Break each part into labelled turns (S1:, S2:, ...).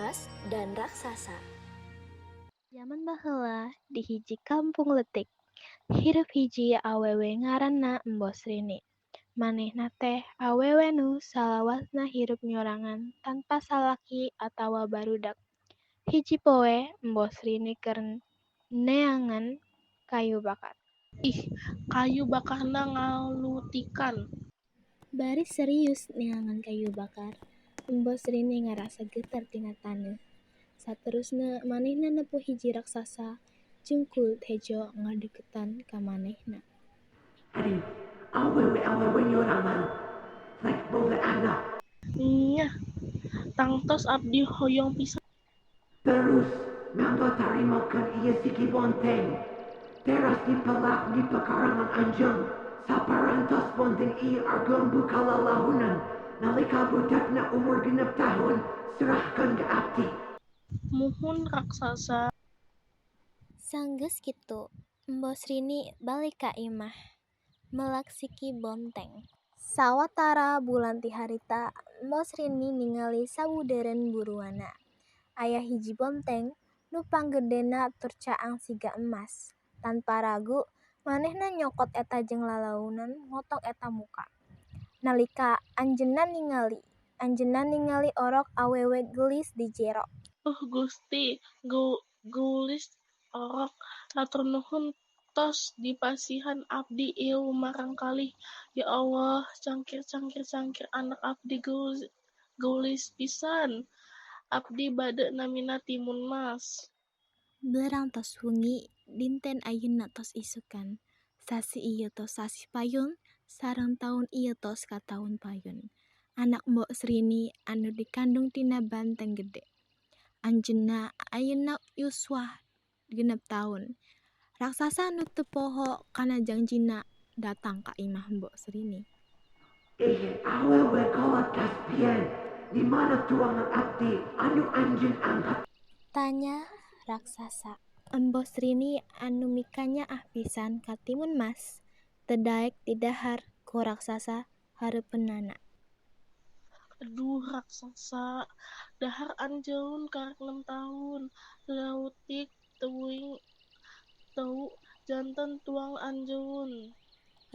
S1: Mas dan Raksasa.
S2: Jaman baheula di hiji kampung leutik, hirup hiji awewe ngaranna Embo Srini. Manehna teh awewe nu salawasna hirup nyorangan tanpa salaki atawa barudak. Hiji poe Embo Srini keur neangan kayu bakar.
S3: Ih, kayu bakarna ngalutikan.
S2: Bari serius neangan kayu bakar, Embo Srini ngarasa geter tina taneuh. Saterusna manehna nempo hiji raksasa jeung kulit hejo ngadeukeutan ka manehna.
S4: Ari awewe-awewe nyorangan rek boga anak?
S3: Nyah, tangtos abdi hoyong pisan.
S4: Terus mangga tarimokeun ieu siki bonteng. Teras dipelak di pekarangan anjeun. Saparantos bonteng ieu ageng buka lalahunan. Nalika budakna umur 6 tahun, serahkeun ka abdi.
S3: Muhun, Raksasa.
S2: Sanggeus kitu, Embo Srini balik ka imah melak siki bonteng. Sawatara bulan ti harita, Embo Srini ningali sabudeureun buruanna. Aya hiji bonteng nu panggedena tur caang siga emas. Tanpa ragu, manehna nyokot eta jeung lalaunan motong eta muka. Nalika anjeunna ningali, anjeunna ningali orok awewe geulis di jero.
S3: Uh Gusti, geulis orok. Hatur nuhun tos dipasihan abdi ieu murangkalih. Ya Allah, cangkir cangkir cangkir anak abdi geulis pisan. Abdi bade namina Timun Mas.
S2: Beurang tos wengi, dinten ayeuna tos isukan. Sasih ieu tos sasih payun, sareng taun ieu tos ka taun payun. Anak Mbok Srini anu dikandung tina banteng gede. Anjeunna ayeuna yuswa 6 taun. Raksasa nu teu poho kana jangjina datang ka imah Mbok Srini.
S4: Ih, awewe kolot kaspian. Di mana tuangan abdi anu anjeun angkat?
S2: Tanya raksasa. Embo Srini anu mikanyaah pisan ka Timun Mas teu daek didahar ku raksasa hareupeunana.
S3: Aduh raksasa, dahar anjeun karek 6 tahun, leutik teuing teu janten tuang anjeun.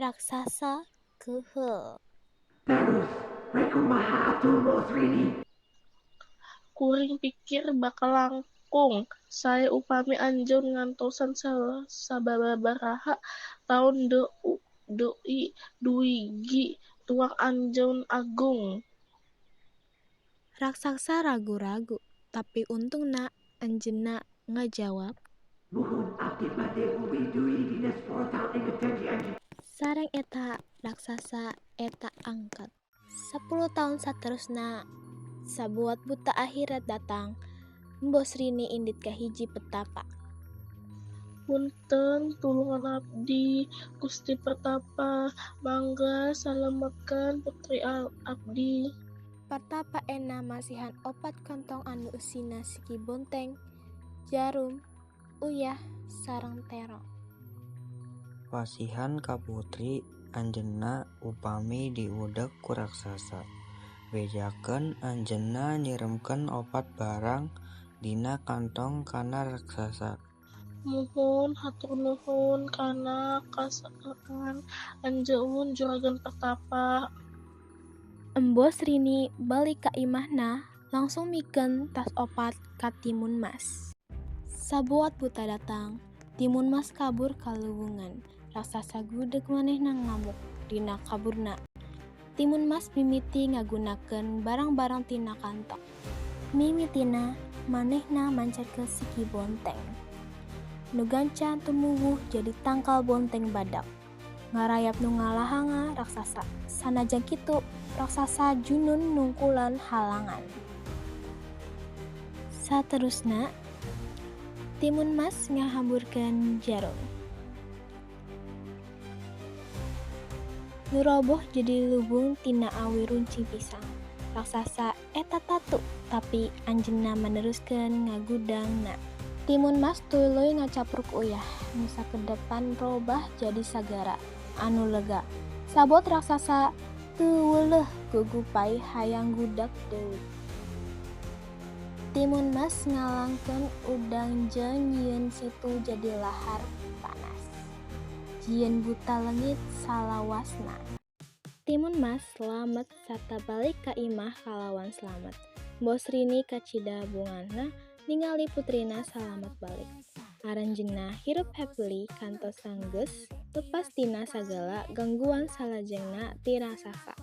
S2: Raksasa keuheul.
S4: Terus, rek kumaha atuh Mbok Srini?
S3: Kuring pikir bakal langkung sae upami anjeun ngantosan sababaraha taun deui dugi tuang anjeun agung.
S2: Raksasa ragu-ragu, tapi untungna anjeunna ngajawab.
S4: Muhun, abdi bade uih deui dina 10 taun inget janji anjeun.
S2: Sareng eta raksasa eta angkat. 10 taun saterusna, sabuat buta akhirat datang, Embo Srini indit ka hiji petapa.
S3: Punten tulungan abdi, Gusti Pertapa, mangga salametkeun putri abdi.
S2: Pertapa ena masihan 4 kantong anu eusina siki bonteng, jarum, uyah, sareng terong.
S5: Pasihan ka putri anjeunna upami diudek ku raksasa. Bejakeun anjeunna nyiremkeun 4 barang dina kantong kana raksasa.
S3: Muhun hatur nuhun kana kasaean anjeun Juragan Pertapa.
S2: Embo Srini balik ka imahna langsung mikeun tas 4 ka Timun Mas. Sabuat buta datang, Timun Mas kabur ka leuweungan. Raksasa gudeg manehna ngamuk dina kaburna. Timun Mas mimiti ngagunakeun barang-barang tina kantong. Mimitina manehna mancarkeun siki bonteng. Nu gancang tumuwuh jadi tangkal bonteng badak. Ngarayap nu ngalahanga raksasa. Sanajan kitu, raksasa junun nungkulan halangan. Saterusna, Timun Mas ngahamburkeun jarum. Nu roboh jadi lubung tina awi runcing pisang. Raksasa eta tatu, tapi anjeunna meneruskeun ngagudangna. Timun Mas tuluy ngacapruk uyah, nu sakedepan robah jadi sagara anu lega. Sabot raksasa teu weuleuh gugupay hayang gudag deui. Timun Mas ngalangkeun udang jeung nyieun situ jadi lahar panas. Jieun buta leungit salawasna. Timun Mas slamet sarta balik ka imah kalawan slamet. Mbos Rini kacida bungahna ningali putrina salamet balik. Aranjeunna hirup happily kantos sanggeus lepas tina sagala gangguan salajengna ti raksasa.